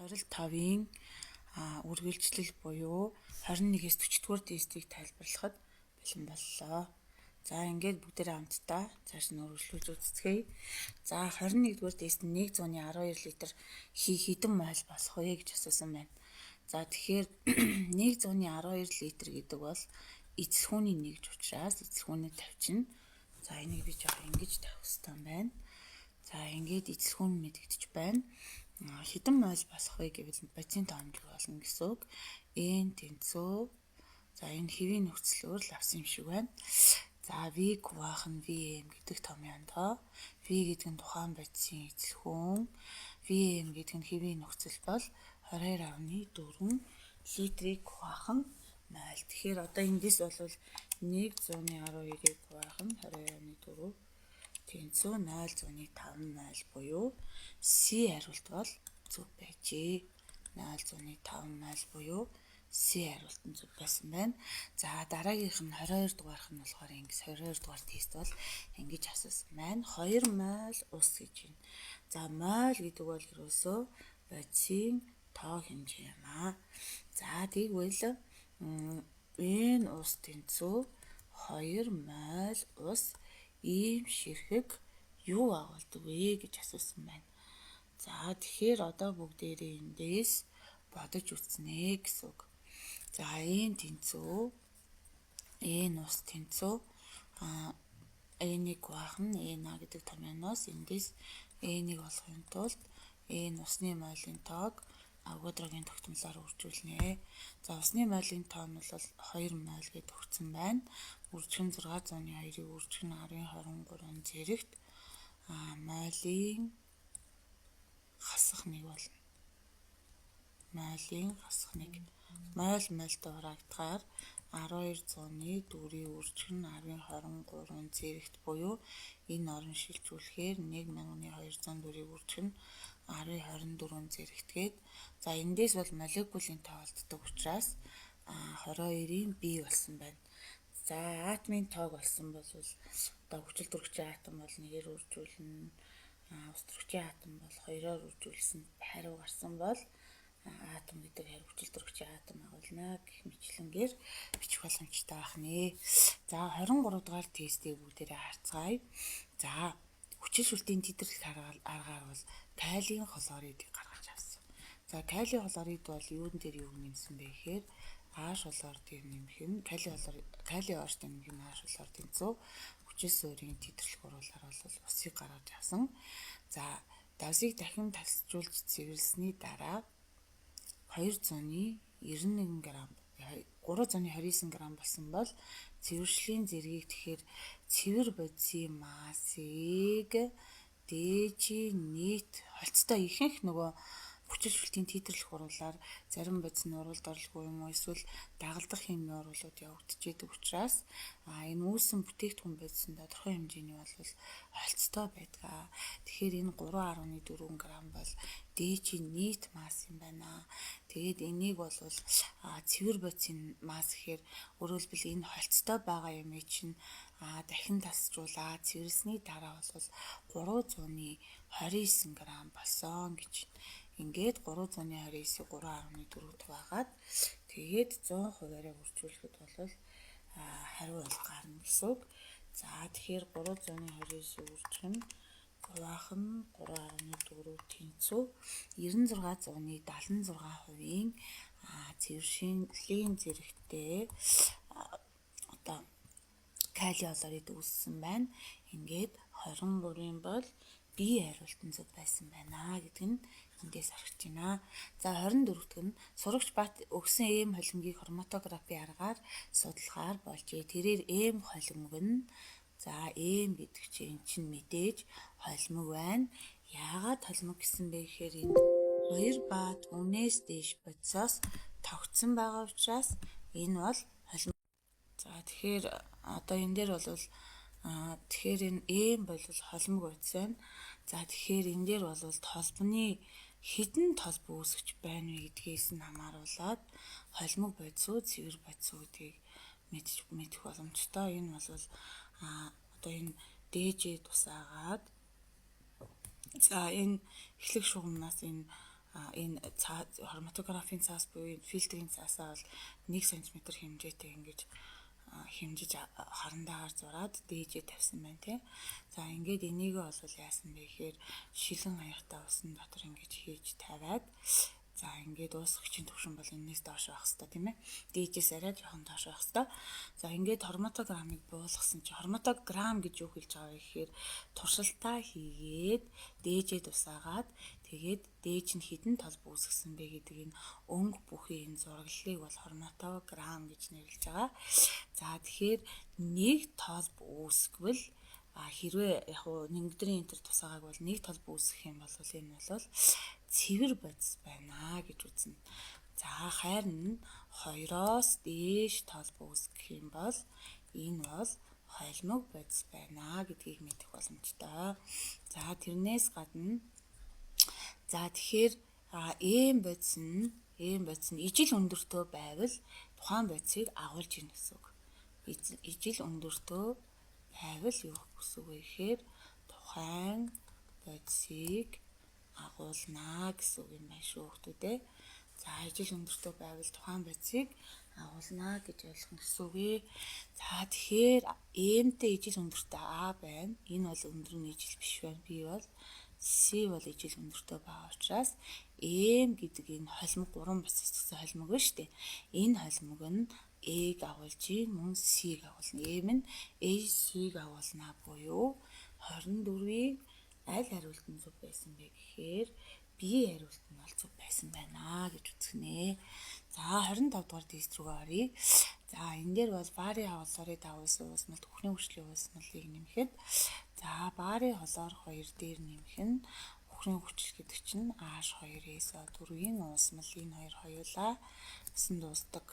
25-ын үргэлжлэл буюу 21-ээс 40 дугаар тестийг тайлбарлахад бэлэн боллоо. За, ингээд бүгдээрээ хамтдаа цааш нь үргэлжлүүлж үзцгээе. За, 21 дугаар тест нь 112 литр хэдэн моль болох вэ гэж асуусан байна. За, тэгэхээр 112 литр гэдэг бол эзэлхүүний нэгж учраас эзэлхүүний тавьчихна. За, энийг би жоох ингэж тавих хэрэгтэй юм байна. За, ингээд эзэлхүүн мэдэгдэж байна. Хэдэн моль болох вэ гэвэл бодисын тоомжиг болно гэсэн үг. N тэнцүү. За, энэ хэвийн нөхцлөөр л авсан юм шиг байна. За, V хуваах нь VM гэдэг томьёон тоо. V гэдэг нь тухайн бодисын эзэлхүүн. VM гэдэг нь хэвийн нөхцөл бол 22.4 литрийг хуваах нь моль. Тэгэхээр одоо эндээс бол 112-ыг хуваах нь 22.4 тэнцүү 0.5 моль буюу C хариулт бол зөв байжээ. 0.5 моль буюу C хариулт нь зөв байсан байна. За, дараагийнх нь 22 дугаарх нь болохоор ингэж, 22 дугаар тест бол ингэж асуусан байна. 2 моль ус гэж байна. За, моль гэдэг бол ерөөсөө бодисын тоо хэмжээ юм аа. За, тэгвэл энэ ус тэнцүү 2 моль ус ийм ширхэг юу агуулдаг вэ гэж асуусан байна. За, тэгэхээр одоо бүгдээрээ эндээс бодож үзнэ гэсэн үг. За, энэ тэнцүү, энэ ус тэнцүү энийг хуваах нь NA гэдэг томьёоноос эндээс N-ийг олохын тулд энэ усны молын тоог Авогадрогийн тогтмолоор үржүүлнэ. За, усны молын тоо нь бол 2 моль гэж өгсөн байна. Үржих нь 602-ыг үржих нь 10.23 зэрэгт молын хасах 1 болно. Молын хасах 1. Моль мольд хураагдахаар 12.4-ийг үржих нь 10.23 зэрэгт буюу энэ орон шилжүүлэхээр 1204-ийг үржих нь 10.24 зэрэгтгээд, за, эндээс бол молекулын тоо олддог учраас 22-ын B болсон байна. За, атомын тоог олсон бол одоо хүчил төрөгчийн атом бол нэгээр үржүүлнэ. Ус төрөгчийн атом бол хоёроор үржүүлсэн хариу гарсан бол атом гэдэг хариу хүчил төрөгчийн атом агуулна гэх мэтчилэнгээр бичих боломжтой байх нэ. За, 23 дугаар тестийг бүгдээрээ харцгаая. За, хүчил шүлтийн тэтгэх аргаар бол калийн хлоридыг гаргаж авсан. За, калийн хлорид бол юун дээр юуг нэмсэн бэ гэхээр H хлор дээр нэмэх нь кали хлор, кали OH дээр нэмэх нь H хлор тэнцүү хүчил суурийн тэтрлэх уруулаар бол усыг гаргаж авсан. За, давсыг дахин тасжуулж цэвэрлсэний дараа 291 г 329 г болсон бол цэвэршлийн зэргийг, тэгэхээр цэвэр бодисын массыг дээжийн нийт холцтой ихэнх нөгөө хүчил шүлтийн титрлэх уруулаар зарим бодис нь уруулд орлого юм уу, эсвэл дагалдах химийн уруулууд явагдчихэдэг учраас энэ үүссэн бүтээгдэхүүн бодис нь тодорхой хэмжээний бол холцтой байдаг. Тэгэхээр энэ 3.4 г бол дээжийн нийт масс юм байна. Тэгээд энийг бол цэвэр бодисын масс гэхээр өөрөөр хэлбэл энэ холцтой байгаа юм чинь дахин тасжуулаад цэвэрлсэний дараа бол 329 г болсон гэж. Ингээд 329-ийг 3.4 хуваагаад, тэгээд 100 хувиараа үржүүлэхэд бол хариу бол гарна гэсэн үг. За, тэгэхээр 329-ийг үржих нь хуваах нь 3.4 тэнцүү 96.76 хувийн цэвэршлийн зэрэгтэй одоо кали хлорид үүссэн байна. Ингээд 23-ын бол B хариулт нь зөв байсан байна гэдэг нь эндээс харагдаж байна. За, 24 дэх нь сурагч Бат өгсөн эм холимгийг хроматографийн аргаар судлахаар болжээ. Тэрээр эм холимог нь, за, эм гэдэг чинь эн чинь мэдээж холимог байна. Яагаад холимог гэсэн бэ гэхээр энэ хоёр ба түүнээс дээш бодисоос тогтсон байгаа учраас энэ бол холимог. За, тэгэхээр одоо энэ дээр бол тэгэхээр энэ эм бол холимог бодис байна. За, тэгэхээр энэ дээр бол толбоны хэдэн толбо үүсгэж байна вэ гэдгээс нь хамааруулаад холимог бодис уу, цэвэр бодис уу гэдгийг мэдэх боломжтой. Энэ бол одоо энэ дээжээ тусаагаад, за, энэ эхлэх шугамнаас энэ Энэ хроматографийн цаас буюу фильтрийн цаасаа бол 1 см хэмжээтэй ингэж хэмжиж харандаагаар зураад дээжээ тавьсан байна тий. За, ингээд энийг бол яасан бэ гэхээр шилэн аягтай усан дотор ингэж хийж тавиад, за, ингээд уусгагчийн төвшин бол энэс доош байх хэвээр, тийм ээ. Дээжээс арай жоохон доош байх хэвээр. За, ингээд хроматограммыг буулгасан чи хроматограмм гэж юу хэлж байгаа вэ гэхээр туршилтаа хийгээд дээжээ тусаагаад, тэгээд дээж нь хэдэн тол үүсгэсэн бэ гэдэг энэ өнгө бүхий энэ зураглалыг бол хроматограмм гэж нэрлэж байгаа. За, тэгэхээр нэг тол үүсгэвэл, а хэрвээ яг уу нэгдрийн энэ төр тусаагааг бол нэг тол үүсгэх юм бол энэ бол цэвэр бодис байна гэж үзнэ. За, харин 2-оос дээш тол үүсгэх юм бол энэ бол холимог бодис байна гэдгийг мэдэх боломжтой. За, тэрнээс гадна, за, тэгэхээр эм бодис нь ижил өндөртөө байвал тухайн бодисыг агуулж ийн гэсэн үг. Ижил өндөртөө байвал юу гэсэн үг вэ гэхээр тухайн бодисыг агуулнаа гэсэн үг юм байна шүү, хүүхдүүдээ. За, ижил өндөртөө байвал тухайн бодисыг агуулнаа гэж ойлгох гэсэн үг ээ. За, тэгэхээр М-тэй ижил өндөртөө А байна. Энэ бол өндөр нь ижил биш байна. Би бол С бол ижил өндөртөө байгаа учраас М гэдэг энэ холимог, гурван бус гэсэн холимог ба шүү дээ. Энэ холимог нь Э-г агуулж ийн, мөн С-г агуулна. М нь Э, С-г агуулна буюу 24-ийг аль хариулт нь зөв байсан бэ гэхээр B хариулт нь бол зөв байсан байна гэж үзэх нэ. За, 25 дугаар тест рүүгээ оръё. За, энэ дээр бол барийн хлорид агуулсан уусмалд үхрийн хүчлийн уусмалыг нэмэхэд, за, барийн хлор 2 дээр нэмэх нь үхрийн хүчил гэдэг чинь H2SO4-ийн уусмал, энэ хоёр хоёулаа усан дуустдаг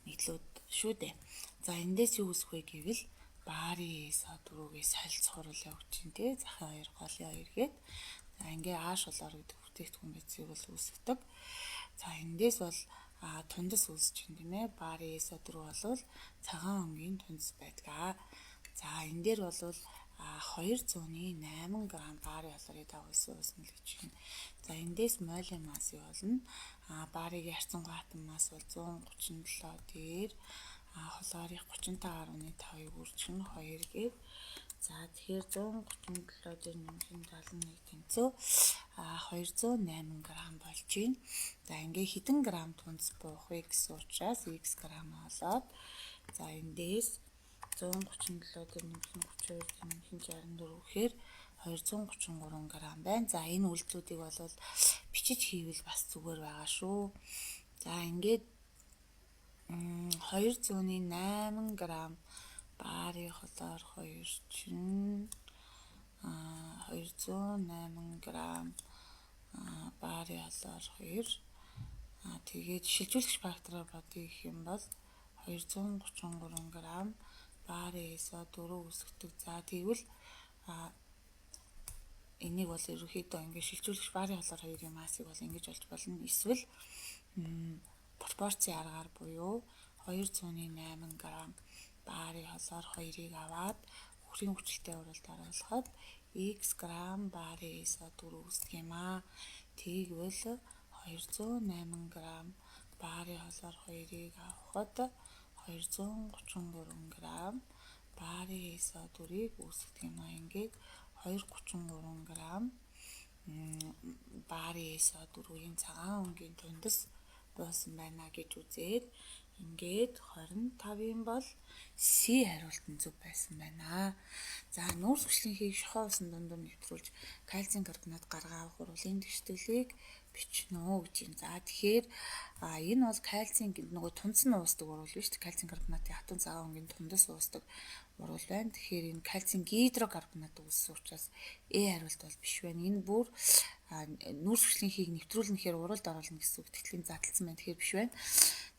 нэгдлүүд шүү дээ. За, эндээс юу үүсэх вэ гэвэл барийн SO4-гээ солилцохруулаа өгч чинь тий, захын 2, голын 2 гээд. За, ингээ H хлор гэдэг бүтээгдэхүүн байцыг бол үүсгэдэг. За, эндээс бол тундас үүсэж чинь, тийм ээ. Барийн SO4 бол цагаан өнгийн тундас байдаг. За, энэ дээр бол 208 г барийн хлорид агуулсан уусмал гэж байна. За, эндээс молийн масс юу болно? Барийг харьцангуй атом масс бол 137 дээр хлорыг 35.5-ыг үржих нь 2 гээд. За, тэгэхээр 137 дээр нэмэх нь 71 тэнцүү 208 г болж байна. За, ингээ хэдэн грамм тундас буух вэ гэсэн учраас x грамм олоод, за, эндээс 137 дээр нэмэх нь 32 дээр нэмэх нь 64 гэхээр 233 г байна. За, энэ үйлдэлүүдийг бол бичиж хийвэл бас зүгээр байгаа шүү. За, ингээд 208 г барийн хлор 2 чинь 208 г барийн хлор 2, тэгээд шилжүүлэгч фактороор бодъё гэх юм бол 233 г барийн SO4 үүсгдэг. За, тэгвэл энийг бол ерөнхийдөө ингээд шилжүүлэгч барийн хлор 2-ын массыг бол ингэж олж болно. Эсвэл пропорцийн аргаар буюу 208 г барийн хлор 2-ыг аваад үхрийн хүчлэлтэй уруулд оруулахад x грамм барийн SO4 үүсдэг юм аа. Тэгвэл 208 г барийн хлор 2-ыг авахад 233 г барийн SO4-ыг үүсгдэг юм аа. Ингээд 233 г барийн SO4-ийн цагаан өнгийн тундас буусан байна гэж үзээд, ингээд 25-ын бол C хариулт нь зөв байсан байна. За, нүүрс хүчлийн хийг шохоо усан дундуур нэвтрүүлж кальцийн карбонат гаргаа авах уруулын дэвшгэлийг бичнэ үү гэж юм. За, тэгэхээр энэ бол кальцийн нөгөө тундас нь уусдаг уруул биш үү? Кальцийн карбонатын хатуу цагаан өнгийн тундас уусдаг уруул байна. Тэгэхээр энэ кальцийн гидрокарбонат үүссэн учраас Э хариулт бол биш байна. Энэ бүр нүүрс хүчлийн хийг нэвтрүүлнэхээр уруулд оруулна гэсэн үг. Тэгтэл задлсан байна. Тэгэхээр биш байна.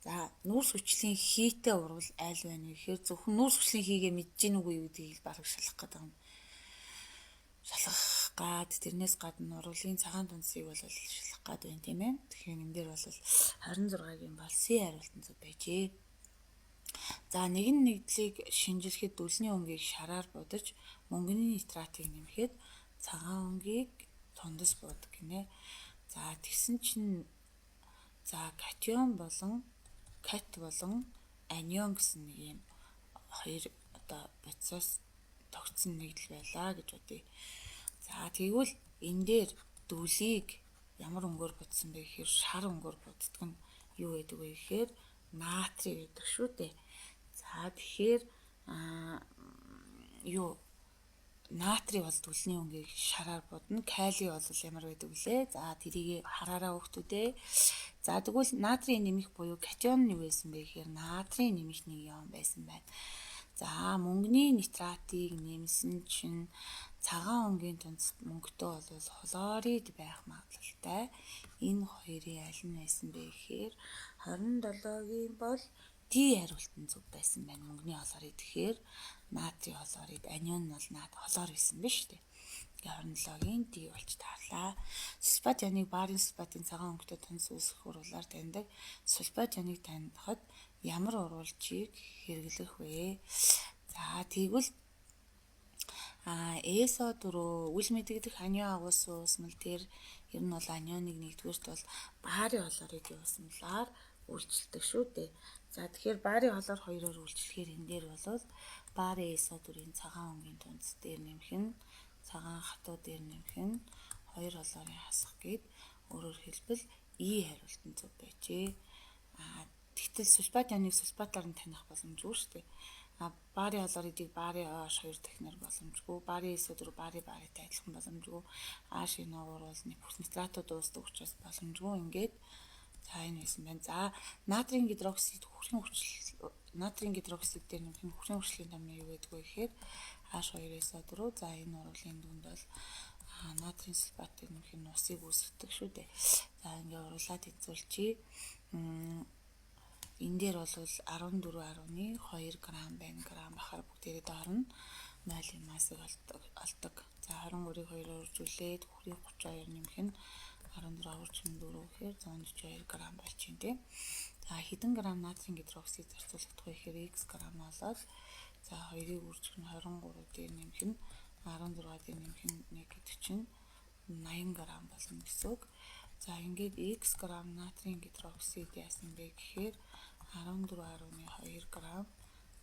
За, нүүрс хүчлийн хийтэй уруул аль байна вэ гэхээр зөвхөн нүүрс хүчлийн хийгээ мэдэж гин үгүй юу гэдгийг бараг шалгах гэдэг юм. Шалгах гад, тэрнээс гадна уруулын цагаан тундсыг бол шалгах гад байна, тийм ээ. Тэгэхээр энэ дээр бол 26-гийн бол C хариулт нь зөв байжээ. За, нэгэн нэгдлийг шинжлэхэд дүлний өнгийг шараар будаж мөнгөний нитратыг нэмэхэд цагаан өнгийг тундас буудаг гинэ. За тэгсэн чинь за катион болон кат болон анион гэсэн нэг юм хоёр одоо бодисоос тогтсон нэгдэл байлаа гэж бодъё. За тэгвэл энэ дээр дүлийг ямар өнгөөр будсан бэ гэхээр шар өнгөөр буддаг нь юу гэдэг вэ гэхээр натрий гэдэг шүү дээ. За тэгэхээр юу натрий бол дүлний өнгийг шараар будна. Кали бол ямар байдаг вүлээ? За тэрийг хараараа өгтүүдээ. За тэгвэл натрийн нэмэх буюу катион нь юу байсан бэ гэхээр натрийн нэмэх нэг ион байсан байна. За мөнгөний нитратыг нэмсэн чинь цагаан өнгийн тунц мөнгөтэй бол хлорид байх магадлалтай. Энэ хоёрын аль нь байсан бэ гэхээр 27-гийн бол D хариулт нь зөв байсан байна. Мөнгөний хлорид гэхээр натрий хлорид, анион нь бол наад хлор байсан биш үү? Тэгээ 27-гийн D болж таарлаа. Сульфат ионыг барийн сульфатын цагаан өнгөтэй тунц үүсгэх уруулаар таньдаг. Сульфат ионыг танихад ямар уруулжийг хэрэглэх вэ? За тэгвэл SO4 үл мэдэгдэх анион агуулсан уусмал дээр ер нь бол анионыг нэгдүгээрт бол барийн хлоридын уусмалаар үйлчилдэг шүү дээ. За тэгэхээр барийн хлор хоёроор үйлчлэхээр энэ дээр бол барийн SO4-ийн цагаан өнгийн тунц дээр нэмэх нь цагаан хатуу дээр нэмэх нь хоёр хлорын хасах гээд өөрөөр хэлбэл E хариулт нь зөв байжээ. Тэгтэл сульфат ионыг сульфатаар нь таних боломжгүй шүү дээ. Барийн хлоридыг барийн OH хоёр дахинаар боломжгүй. Барийн SO4 барийн баритай адилхан боломжгүй. H3 бол бүх нитратууд үүсдэг учраас боломжгүй. Ингээд за энэ байсан байна. За натрийн гидроксид хүрхийн хүчил натрийн гидроксид дээр нэмэх нь хүрхийн хүчлийн томьёо юу гэдэг вэ гэхээр H2SO4. За энэ уруулын дүнд бол натрийн сульфатыг нэмэх нь усыг үүсгэдэг шүү дээ. За ингээ уруулаад тэнцвүүлчихье. Энэ дээр бол 14.2 грамм байна. Грамм бахаар бүгдээрээ доор нь 0-ын массыг олдог. За 23-ыг 2-оор үржүүлээд хүрийг 32 нэмэх нь 14.4 гэхээр 142 грамм болж байна тийм. За хэдэн грамм натрийн гидроксид зарцуулагдах вэ гэхээр x грамм болоод за 2-ыг үржих нь 23 дээр нэмэх нь 16 дээр нэмэх нь 1 гэдэг чинь 80 грамм болно гэсэн үг. За ингээд x грамм натрийн гидроксид яасан бэ гэхээр 14.2 грамм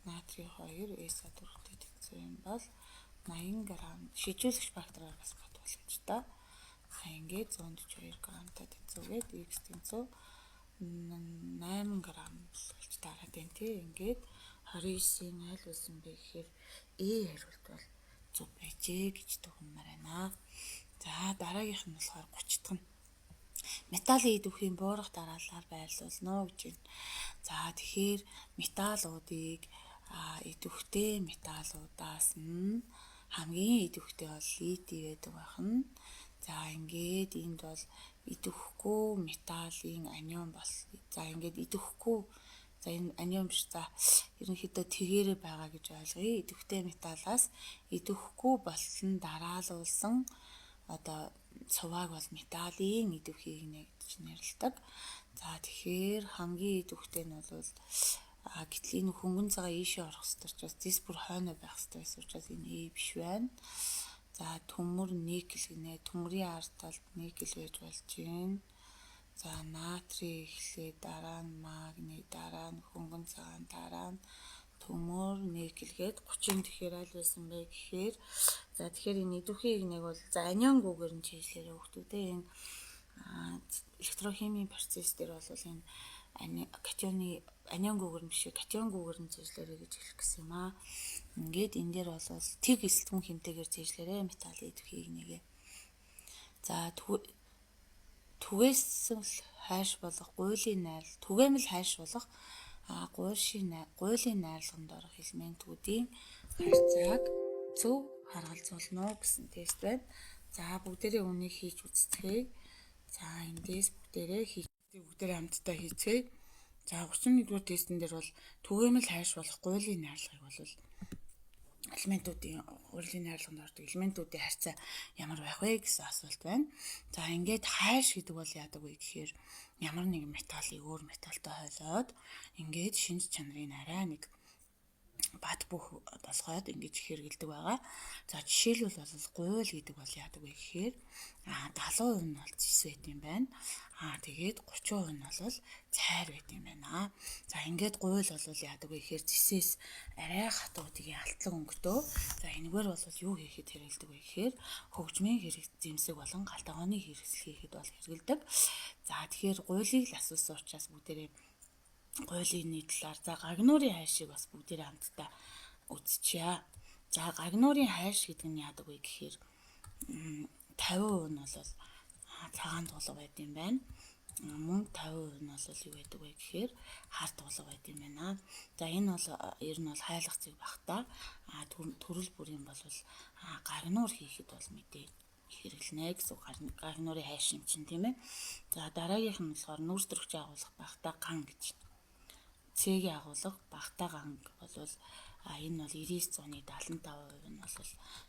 натрий 2 SO4-тэй тэнцүү юм бол 80 грамм шижүүлэгч фактороор бас бат боломжтой. За ингээд 142 граммтай тэнцүүгээд x тэнцүү 8 грамм болж таарад байна тий. Ингээд 29-ийн аль байсан бэ гэхээр E хариулт бол зөв байжээ гэж дүгнмээр байна. За дараагийнх нь болохоор 30 дахь нь. Металлын эд үхийн буурах дараалалаар байрлуулна уу гэж байна. За тэгэхээр металлуудыг идэвхтэй металлуудаас нь хамгийн идэвхтэй бол литий байдаг байх нь. За ингээд энд бол идэвхгүй металлын анион бол за ингээд идэвхгүй за энэ анион биш за ерөнхийдөө тэгээрээ байгаа гэж ойлгоё. Идэвхтэй металлаас идэвхгүй болон дараалуулсан одоо сувааг бол металлын идэвхийг нэ гэж нэрлэдэг. За тэгэхээр хамгийн идэвхтэй нь бол гэтэл энэ хөнгөн цагаа ийшээ орох хэрэгтэй учраас зэс бүр хойно байх хэрэгтэй байсан учраас энэ E биш байна. За төмөр никель гинэ. Төмрийн ард талд никель байж болж байна. За натрий эхлээ, дараа нь магний, дараа нь хөнгөн цагаан, дараа нь төмөр никель гээд 30 тэгэхээр аль байсан бэ гэхээр за тэгэхээр энэ идэвхийг нэг бол за анионгүйгээр нь чийжлээрээ өгдөг те. Энэ электрохимийн процесс дээр бол энэ катионы анионгүйгээр нь биш катионгүйгээр нь цээжлээрэй гэж хэлэх гэсэн юм аа. Ингээд энэ дээр бол тэг эсэлтгүн хэмтэйгээр цээжлээрэй металлын идэвхийг нэгэ. За түгээсэл хайш болох гуйлын найрал түгээмэл хайш болох гуйлын найрлаганд орох элементүүдийн харьцааг зөв харгалзуулна уу гэсэн тест байна. За бүгдээрээ үнийг хийж үзцгээе. За эндээс бүгдээрээ хийж бүгдээрээ хамтдаа хийцгээе. За 31-р тестэн дээр бол түгээмэл хайш болох гуйлын найрлагыг бол элементүүдийн гуйлын найрлаганд ордог элементүүдийн харьцаа ямар байх вэ гэсэн асуулт байна. За ингээд хайш гэдэг бол яадаг вэ гэхээр ямар нэгэн металлыг өөр металлтай хойлоод ингээд шинж чанарыг арай нэг Бат бөх болгоод ингэж хэрэгэлдэг байгаа. За, жишээлбэл бол гуйл гэдэг бол яадаг вэ гэхээр 70% нь бол зис байт юм байна. Тэгээд 30% нь бол цайр байт юм байна. За, ингээд гуйл бол яадаг вэ гэхээр зисээс арай хатуу, тэгээ алтлаг өнгөтөө. За, энэгээр бол юу хийхэд хэрэгэлдэг вэ гэхээр хөгжмийн хэрэг зэмсэг болон гал тогооны хэрэгсэл хийхэд бол хэрэгэлдэг. За, тэгэхээр гуйлыг л асуусан учраас бүгдээрээ гуйлын талаар, за, гагнуурын хайшиг бас бүгдээрээ хамтдаа үзчихье. За, гагнуурын хайш гэдэг нь яадаг вэ гэхээр 50% нь бол цагаан тулга байд юм байна. Мөн 50% нь бол юу байдаг вэ гэхээр хар тулга байд юм байна. За, энэ бол ер нь бол хайлах зэг багтаа төрөл бүрийн бол гагнуур хийхэд бол мэдээ хэрэглэнэ гэсэн үг, гагнуурын хайш юм чинь, тийм ээ. За, дараагийнх нь болохоор нүүрс төрөгчийн агуулга багтаа ган гэж. С-ийн агуулга багтаа ган болвол энэ бол 99.75% нь бол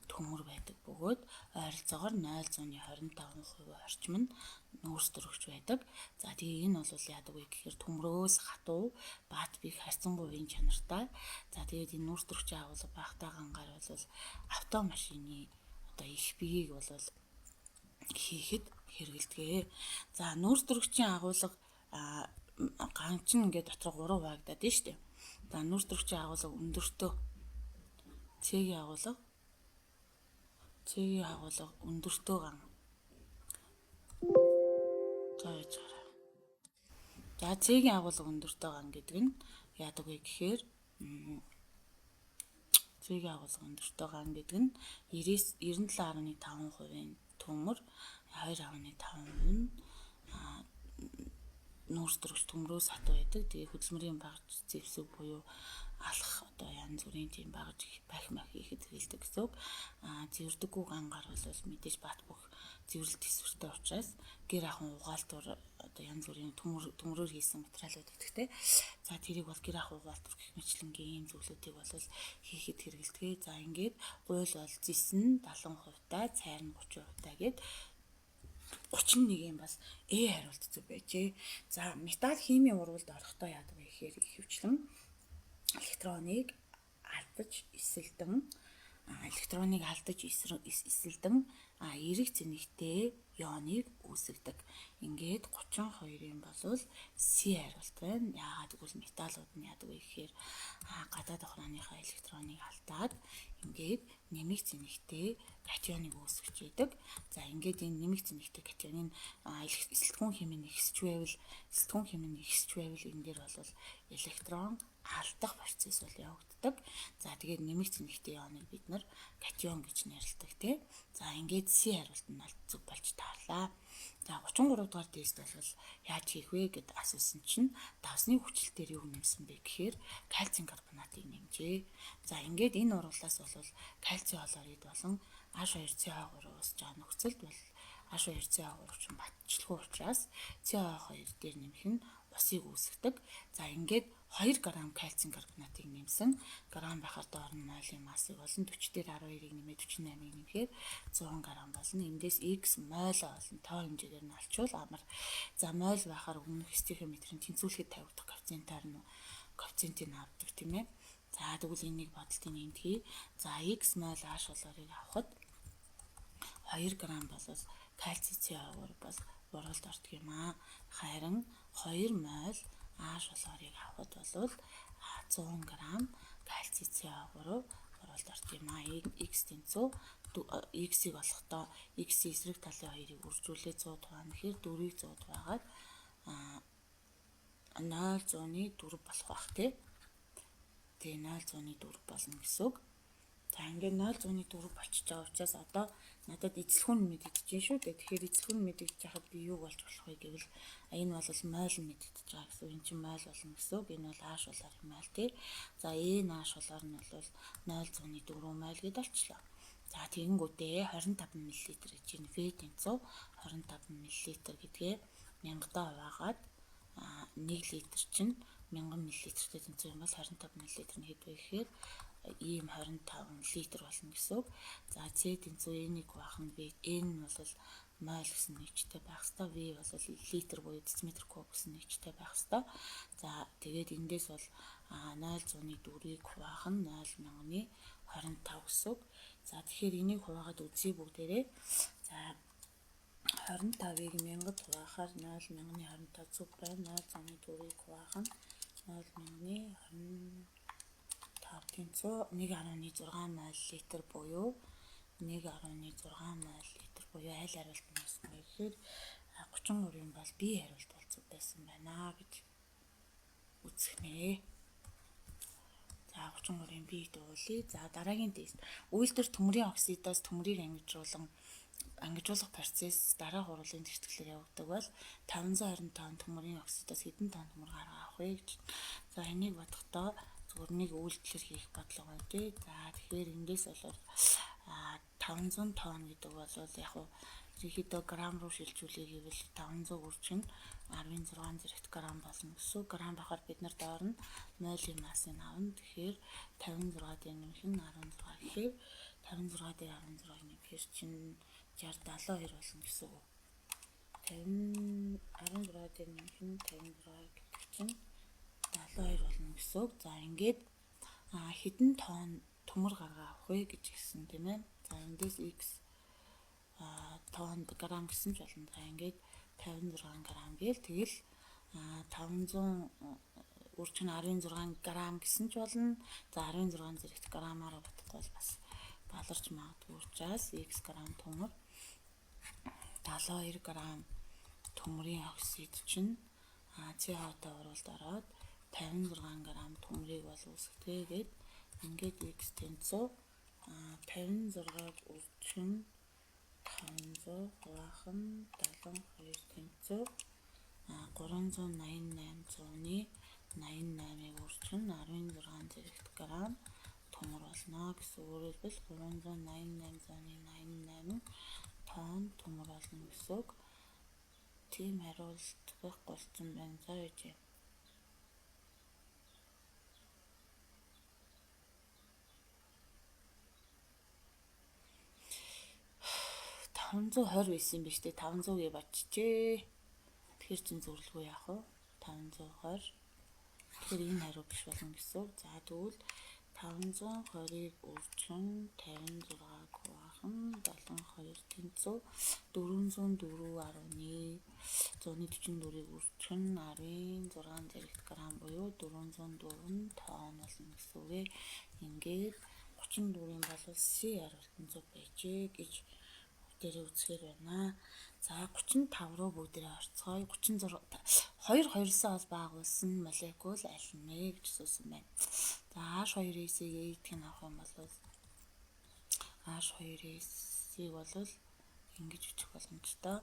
төмөр байдаг бөгөөд ойролцоогоор 0.25% орчим нь нүүрс төрөгч байдаг. За, тэгээ энэ бол яадаг вэ гэхээр төмрөөс хатуу, бат бих, харьцангуй үеийн чанартай. За, тэгээд энэ нүүрс төрөгчийн агуулга багтаа гангаар бол автомашины одоо их биеийг бол хийхэд хэрэгэлдэг. За, нүүрс төрөгчийн агуулга ган чинь ингээд дотор 3 хуваагдаад нь шүү дээ. За, нүүрс төрөгчийн агуулга өндөртөө С-ийн агуулга өндөртөө ган. За, яаж гараа. За, С-ийн агуулга өндөртөө ган гэдэг нь яадаг вэ гэхээр С-ийн агуулга өндөртөө ган гэдэг нь 97.5%-ийн төмөр, 2.5% нь нүүрс төрөгч, төмрөөс хатуу байдаг. Тэгээ хөдөлмөрийн багаж зэвсэг буюу алах одоо янз бүрийн тийм багаж бах мах хийхэд хэрэглэдэг гэсэн үг. Зэвэрдэггүй гангаар бол мэдээж бат бөх, зэвэрлэлт төсвөртэй учраас гэр ахуйн угаалтур, одоо янз бүрийн төмрөөр хийсэн материалууд өгдөгтэй. За, тэрийг бол гэр ахуй угаалтур гэх мэтчилэнгийн ийм зүйлүүдийг бол хийхэд хэрэглэдэг. За, ингээд гуйл бол зис нь 70% та, цайр нь 30% та гээд 31-ийн бас Э хариулт зөв байжээ. За, металл химийн урвалд орохдоо яадаг вэ гэхээр ихэвчлэн электроныг алдаж эсэлдэн эерэг цэнэгтэй ионыг үүсгэдэг. Ингээд 32-ын болвол С хариулт байна. Яагаад гэвэл металлууд нь яадаг вэ гэхээр гадаад охрооныхоо электроныг алдаад ингээд нэмэх цэнэгтэй катионыг үүсгэж яадаг. За, ингээд энэ нэмэх цэнэгтэй катионын эсэлтгүүн химийн нэгсч байвал энэ дээр бол электрон алдах процесс бол явагддаг. За, тэгээд нэмэх цэнэгтэй ионыг бид нар катион гэж нэрлэдэг, тий. За, ингээд С хариулт нь зөв болж таарлаа. За, 33 дугаар тест бол яаж хийх вэ гэд асуусан чинь давсны хүчлэлтээр юу нэмсэн бэ гэхээр кальцийн карбонатыг нэмжээ. За, ингээд энэ урвалаас бол кальций хлорид болон H2CO3 үүсэж байгаа нөхцөлд бол H2CO3 чинь батчлгүй учраас CO2 дээр нэмэх нь усыг үүсгэдэг. За, ингээд 2 г кальцийн карбонатыг нэмсэн. Грамм байхаар доор нь молын массыг болон 40 дээр 12-ыг нэмээд 48-ыг нэмэхээр 100 г болно. Эндээс X моль олон тоо хэмжээгээр нь олчвол амар. За, моль байхаар өмнөх стехиометрийн тэнцвүүлэхэд тавигдах коэффициентаар нь коэффициентийг авдаг, тийм ээ. За, тэгвэл энийг бодолтын нэмтгий. За, X моль H хлорыг авахад 2 г бол кальци CO3 бол урвалд ордог юм аа. Харин 2 моль H хлорыг авахад бол 100 г кальци CO3 урвалд ордог юм аа. X тэнцүү X-ийг олохдоо X-ийн эсрэг талын хоёрыг үржүүлээ 100 хуваана гэхээр 4-ийг 100 хуваагаад 0.4 болох бах, тий. Тэгээ 0.4 болно гэсэн үг. За, ингээд 0.4 болчихж байгаа учраас одоо надад эзлэхүүн мэдэгдэж байна шүү дээ. Тэгэхээр эзлэхүүн мэдэгдэж байхад би юу болж болох вэ гэвэл энэ бол моль мэдэгдэж байгаа гэсэн. Энэ чинь моль болно гэсэн үг. Энэ бол H хлорын моль, тий. За, N H хлор нь бол 0.4 моль гэд олчлоо. За, тэгэнгүүтээ 25 мл гэж энэ V тэнцүү 25 мл гэдгээ 1000-даа хуваагаад 1 литр чинь 1000 мл-тэй тэнцүү юм бол 25 мл нь хэд вэ гэхээр ийм 25 литр болно гэсэн үг. За, C тэнцүү N-ийг хуваах нь V, N бол моль гэсэн нэгжтэй байх ёстой. V бол литр буюу дециметр куб гэсэн нэгжтэй байх ёстой. За тэгээд эндээс бол 0.4-ийг хуваах нь 0.25 гэсэн үг. За тэгэхээр энийг хуваагаад үзье бүгдээрээ. За 25-ыг 1000-д хуваахаар 0.25 зүг байна. 0.4-ийг хуваах нь 0.25 тэнцүү 1.6 моль литр буюу 1.6 моль литр буюу аль хариулт нь байсан бэ гэхээр 33-ын бол B хариулт бол зөв байсан байна гэж үзэх нэ. За 33-ын B дуулъя. За дараагийн тест. Үйлдвэр төмрийн оксидоос төмрийг ангижуулах процесс дараа хуруулын тэгтгэлээр явагддаг бол 520 тонн төмрийн оксидоос хэдэн тонн төмөр гаргаж авах вэ гэж. За энийг бодохдоо зүгээр нэг үйлдэлээр хийх бодлого байна тий. За тэгэхээр эндээс бол 500 тонн гэдэг бол яг уу ерөнхийдөө грамм руу шилжүүлэе гэвэл 500 үржих нь 16 зэрэгт грамм болно гэсэн. Грамм байхаар бид нар доор нь молийн массыг авна. Тэгэхээр 56 дээр нэмэх нь 16 гэхээр 56 дээр 16-ыг нэмэхээр чинь 60 72 болно гэсэн үг. 50 16 дээр нэмэх нь 56 гэдэг чинь 72 болно гэсэн үг. За ингээд хэдэн тонн төмөр гаргаа авах вэ гэж хэлсэн тийм ээ. За эндээс x тонн грамм гэсэн ч болно. За ингээд 56 грамм гээл тэгэл 500 үржих нь 16 грамм гэсэн ч болно. За 16 зэрэгт граммаараа бодохгүй бол бас баларч магадгүй учраас x грамм төмөр 72 грамм төмрийн оксид чинь CO-той уруулд ороод 56 грамм төмрийг бол үүсгдэг гээд ингээд x тэнцүү 56-г үржих нь 500 хуваах нь 72 тэнцүү 388 100-ны 88-ыг үржих нь 16 зэрэгт грамм төмөр болно гэсэн. Өөрөөр хэлбэл 388 188 тонн төмөр болно гэсэн үг. Тийм хариулт байхгүй болсон байна. За үжи. 520 байсан юм биш үү? 500-ыг бодчихжээ. Тэгэхээр чин зөвлөгөө яах вэ? 520. Тэгэхээр энэ хариу биш болно гэсэн үг. За тэгвэл 520-ыг үржин 56-г хуваах нь 72 тэнцүү 404.144-ыг үржих нь 16 зэрэгт грамм буюу 404 тонн болно гэсэн үг. Ингээд 34-ийн бол C хариулт нь зөв байжээ гэж бүгдээрээ үзэхээр байна. За 35 руу бүгдээрээ орцгоё. 36 2 2-оос байгуулсан молекул аль нь вэ гэж асуусан байна. За H2S-ийг A-г нь авах юм бол H2S-ийг бол ингэж бичих боломжтой.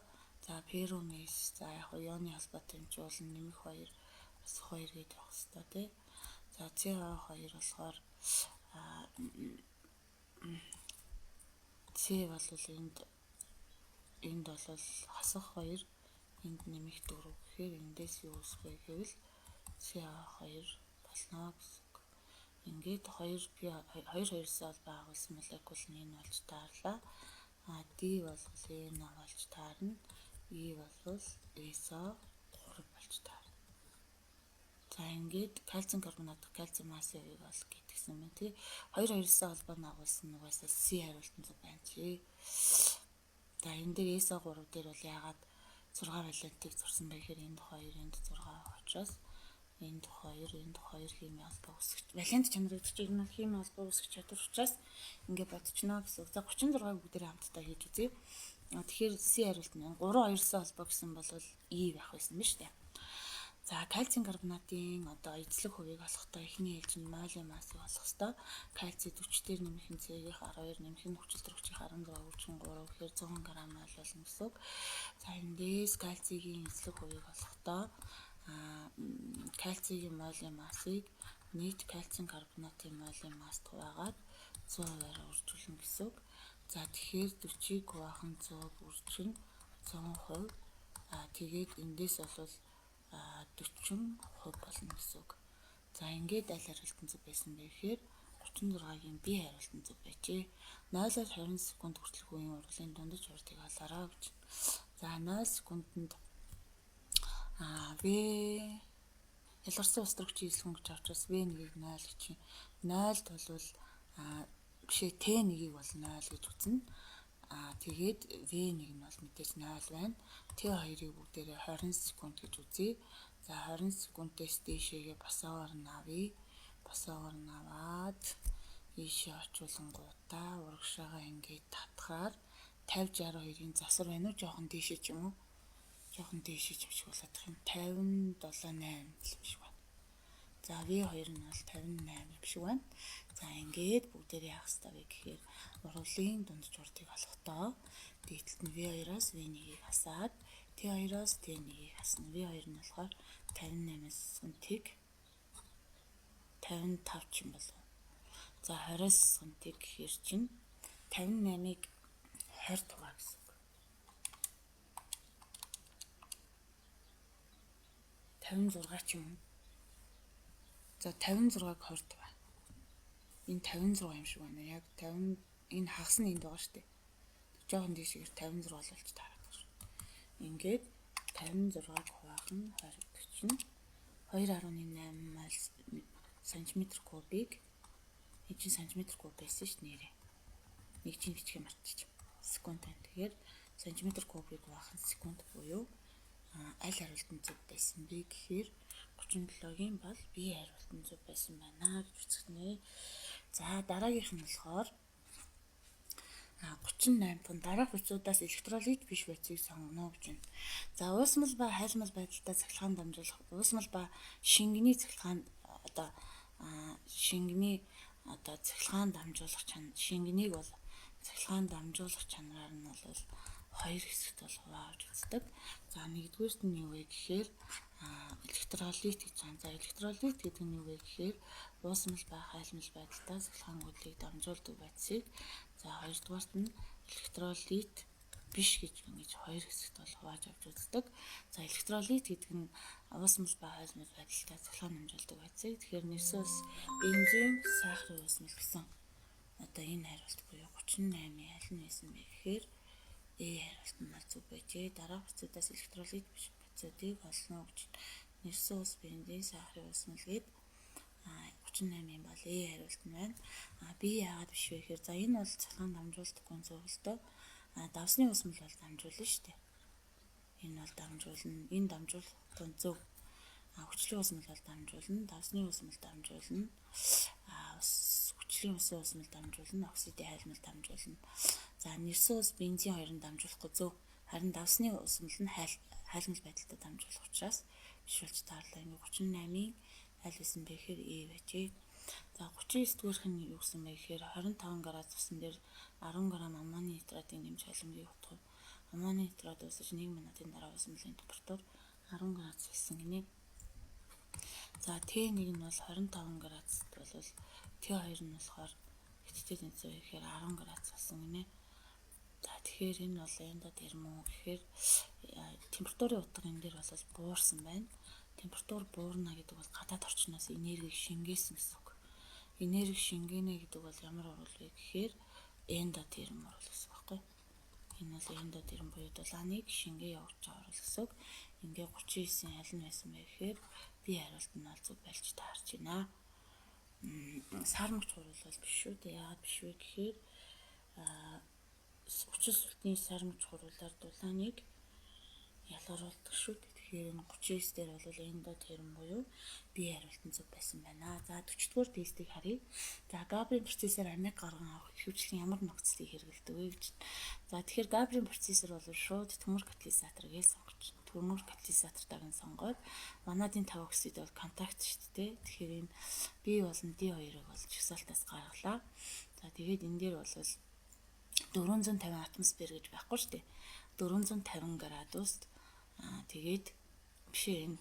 За феррум S, за яг ионы холбоотой юм чи бол нэмэх 2 босох 2 гэдэг байх хэвээр тий. За CO2 болохоор C бол энд бол хасах 2, энд нэмэх 4 гэхээр эндээс юу үүсэх вэ гэвэл CO2 болно гэсэн үг. Ингээд 2 P 2 2-оос байгуулсан молекул нь энэ болж таарлаа. А D бол N болж таарна. E бол SO3 болж таарна. За ингээд кальцийн карбонат, кальцийн массын хувийг ол гэдгсэн байна тий. 2 2-оос холбоо агуулсан угаасаа C хариулт нь зөв байна чи. За энэ дээр SO3 дээр бол яагаад 6 валентыг зурсан бэ гэхээр энд 2, энд 6 учраас энд 2, энд 2 химийн холбоо үүсгэж валент чанар гэдэг чинь энэ химийн холбоо үүсгэх чадвар учраас ингээд бодчихно гэсэн үг. За 36-ыг бүгдээрээ хамтдаа хийж үзье. Тэгэхээр C хариулт нь 3 2-оос холбоо гэсэн бол E байх байсан биз дээ. За кальцийн карбонатын одоо эзлэх хувийг олохдоо эхний ээлжинд молийн массыг олох ёстой. Кальци 40 дээр нэмэх нь С-ийн 12 нэмэх нь хүчил төрөгчийн 16 үржин 3 гэхээр 100 г моль болно гэсэн үг. За эндээс кальцигийн эзлэх хувийг олохдоо кальцигийн молийн массыг нийт кальцийн карбонатын молийн масст хуваагаад 100%-аар үржүүлнэ гэсэн үг. За тэгэхээр 40-ыг хуваах нь 100-г үржих нь 100%. Тэгээд эндээс бол 40% болно гэсэн үг. За ингээд аль хариулт нь зөв байсан бэ гэхээр 36-гийн B хариулт нь зөв байжээ. 0-аас 20 секунд хүртэлх үеийн ургалын дундаж хурдыг олоорой гэж. За 0 секундэд В ялгарсан ус төр хүчийн эзлэх гэж авч бас В1-ийг 0 гэж чинь 0-д бол бишээ Т1-ийг бол 0 гэж үзнэ. Тэгээд В1 нь бол мэдээж 0 байна. Т2-ыг бүгдээрээ 20 секунд гэж үзье. За 20 секундээс дээшээгээ босоогоор нь авъя. Босоогоор нь аваад ийшээ очуулангуудаа урагшаага ингээд татхаар 50 62-ын засвар байна уу? Жохон дээшээ ч юм уу? Жохон дээшээ ч юм шиг болоод юм. 57 8 юм шиг байна. За V2 нь бол 58 юм шиг байна. За ингээд бүгдээрээ яах ёстой вэ гэхээр уруулын дундч уртыг олохдоо дээдлэлт нь V2-оос V1-ийг хасаад T2-оос T1-ийг хасна. V2 нь болохоор 58-аас тэг 55 ч юм болов. За 20-оос тэг гэхээр чинь 58-ыг 20 хуваа гэсэн үг. 56 ч юм уу? За 56-г 20 хуваа. Энэ 56 юм шиг байна. Яг 50 энэ хагас нь энд байгаа шүү дээ. Жохон дээшгээр 56 болж таарад байгаа шүү. Ингээд 56-г хуваах нь 20 гэдэг чинь 2.8 сантиметр кубик энэ чинь сантиметр куб байсан шүү нэрээ. Нэг чинь бичгээ мартчих. Секунд байна. Тэгэхээр сантиметр кубыг хуваах нь секунд буюу аль хариулт нь зөв байсан бэ гэхээр 37-гийн бол B хариулт нь зөв байсан байна гэж үзэх нэ. За дараагийнх нь болохоор 38 дахь дараах бодисуудаас электролит биш бодисыг сонгоно гэж байна. За уусмал ба хайлмал байдалтай цахилгаан дамжуулах уусмал ба шингэний цахилгаан одоо шингэний одоо цахилгаан дамжуулах шингэнийг бол цахилгаан дамжуулах чанараар нь бол хоёр хэсэгт бол хувааж үздэг. За нэгдүгээрт нь юу вэ гэхээр электролит гэж байна. За электролит гэдэг нь юу вэ гэхээр уусмал ба хайлмал байдалтай цахилгаан гүйлийг дамжуулдаг бодисыг. За хоёрдугаарт нь электролит биш гэж ингэж хоёр хэсэгт бол хувааж авч үздэг. За электролит гэдэг нь уусмал ба хайлмал байдалтай цахилгаан дамжуулдаг бодисыг. Тэгэхээр нэрсэн ус, бензин, сахарын уусмал гэсэн одоо энэ хариулт буюу 38-ийн аль нь байсан бэ гэхээр Э хариулт нь бол зөв байжээ. Дараах бодисуудаас электролит биш бодисуудыг олно гэж нэрсэн ус, бензин, сахарын уусмал гээд 38-ийн бол Э хариулт нь байна. Би яагаад биш вэ гэхээр за энэ бол цахилгаан дамжуулдаггүй зөвлөлтөө. Давсны уусмал бол дамжуулна шүү дээ. Энэ бол дамжуулна. Энэ дамжуулах зөв. Хүчлийн уусмал бол дамжуулна. Давсны уусмал дамжуулна. Хүчлийн усын уусмал дамжуулна. Оксидын хайлмал дамжуулна. За нэрсэн ус, бензин хоёр нь дамжуулахгүй зөв. Харин давсны уусмал нь хайлмал байдалтай дамжуулах учраас биш болж таарлаа. Ингээ 38-ийн аль байсан бэ гэхээр Э байжээ. За 39 дүгээрх нь юу гэсэн бэ гэхээр 25 градус усан дээр 10 г аммоний нитратын нэмж халимгийг утгав. Аммоний нитрат уусаж 1 минутын дараа уусмалын температур 10 градус гэсэн гинэ. За Т1 нь бол 25 градусд бол Т2 нь болохоор хэттэй тэнцүү гэхээр 10 градус болсон гинэ. За тэгэхээр энэ бол эндотермо гэхээр температурын утга энэ дээр бол буурсан байна. Температур буурна гэдэг бол гадаад орчноос энергийг шингээсэн гэсэн үг. Энерги шингээнэ гэдэг бол ямар урал вэ гэхээр эндотерм урал гэсэн үг байхгүй. Энэ бол эндотерм буюу дулааныг шингээ явуулж байгаа урал гэсэн үг. Ингээ 39-ийн аль нь байсан бэ гэхээр би хариулт нь бол зөв болж таарч байна. Сармагч урал бол биш шүү дээ. Яагаад биш вэ гэхээр хүчин сүлтний сармагч хуруулаар дулааныг ялгаруулдаг шүү дээ. Тэгэхээр энэ 39 дээр бол эндотерм буюу би хариулт нь зөв байсан байна. За 40 дугаар тестийг харъя. За Габрийн процессор амиг гарган авах ихэвчлэн ямар нөхцөлийг хэрэглэдэг вэ гэж. За тэгэхээр Габрийн процессор бол шууд төмөр катализатор гэж сонгож байна. Төмөр катализатортойг нь сонгоод ванадын 5 оксид бол контакт шүү дээ. Тэгэхээр энэ B болон D2-ыг бол жагсаалтаас гаргалаа. За тэгээд энэ дээр бол 450 атмосфер гэж байхгүй шүү дээ. 450 градуст тэгээд биш энэ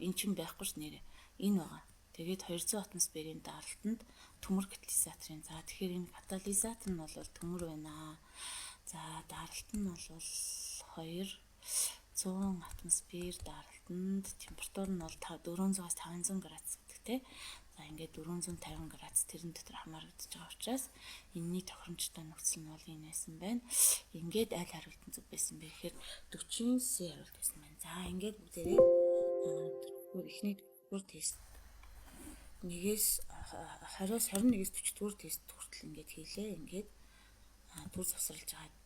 энэ чинь байхгүй ш нэрээ. Энэ байгаа. Тэгээд 200 атмосферийн даралтанд төмөр катализаторын. За тэгэхээр энэ катализатор нь бол төмөр байна. За даралт нь бол 200 атмосфер даралтанд температур нь бол 400-аас 500 градус гэдэг те. За, ингээд 450 градус тэрэн дотор хамаарагдаж байгаа учраас энэний тохиромжтой нөхцөл нь бол энэ байсан байна. Ингээд аль хариулт нь зөв байсан бэ гэхээр 40 C хариулт байсан байна. За, ингээд бүгдээрээ эхний дөрөвдүгээр тест нэгээс 20-оос 21-ээс 40 дугаар тест хүртэл ингээд хийлээ. Ингээд түр завсарлаж байгаа.